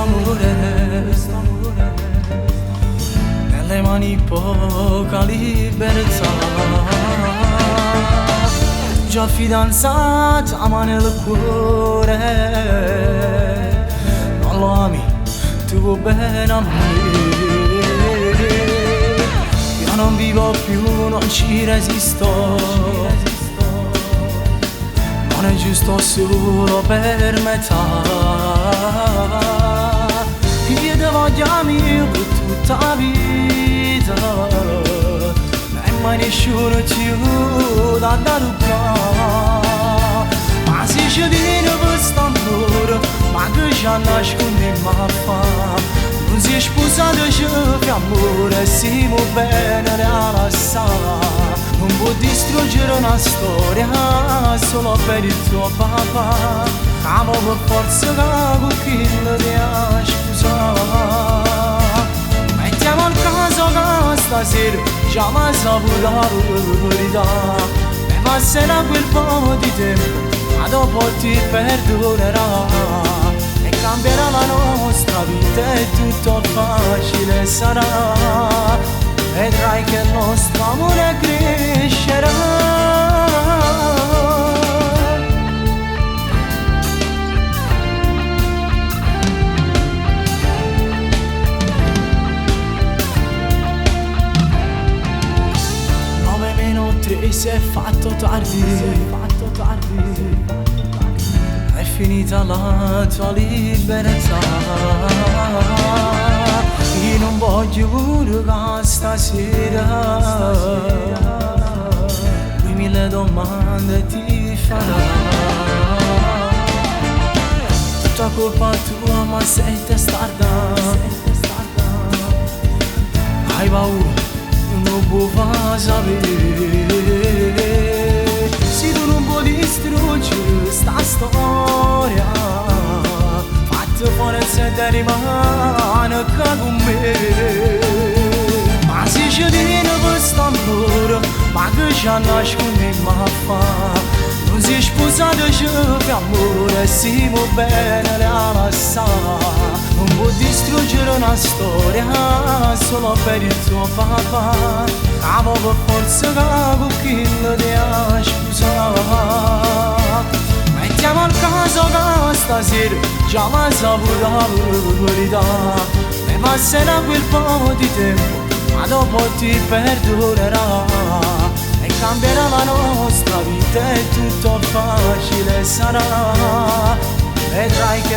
Amore nelle mani poca libertà. Già fidanzata ma nel cuore non lo ami, tu vuoi bene a me. Io non vivo più, non ci resisto. Non è giusto solo per metà. Io te voglio amico per tutta la vita e mai nessuno ci dà da rubare. Ma se ci tieni questo amore, ma che ci nasconde ma fa? Non si è sposato, c'è amore, siamo bene la lascia. Non può distruggere una storia solo per il tuo papà. Amo per forza che chi ti ha sposato. Mettiamo il caso che stasera già mi saputo la verità. E passerà quel po' di tempo, ma dopo ti perdonerà. E cambierà la nostra vita e tutto facile sarà. Vedrai che il nostro amore crescerà. 2:55 si è fatto tardi, è finita la tua libertà. Io non voglio pure che stasera lui mille domande ti farà. Tutta colpa tua, ma sei testarda. Hai paura, non puoi far sapere. Se tu non puoi distruggere sta storia, fatta fuori se te rimane qua con me. Ma se ci tieni questo amore, ma che ci nasconde ma fa? Non si è sposato, c'è amore, siamo bene la lascia. Non può distruggere una storia solo per il tuo papà. Amo per forza che chi ti ha sposato. Mettiamo il caso che stasera già mi saputo la verità. E passerà quel po' di tempo, ma dopo ti perdonerà. E cambierà la nostra vita e tutto facile sarà. Vedrai che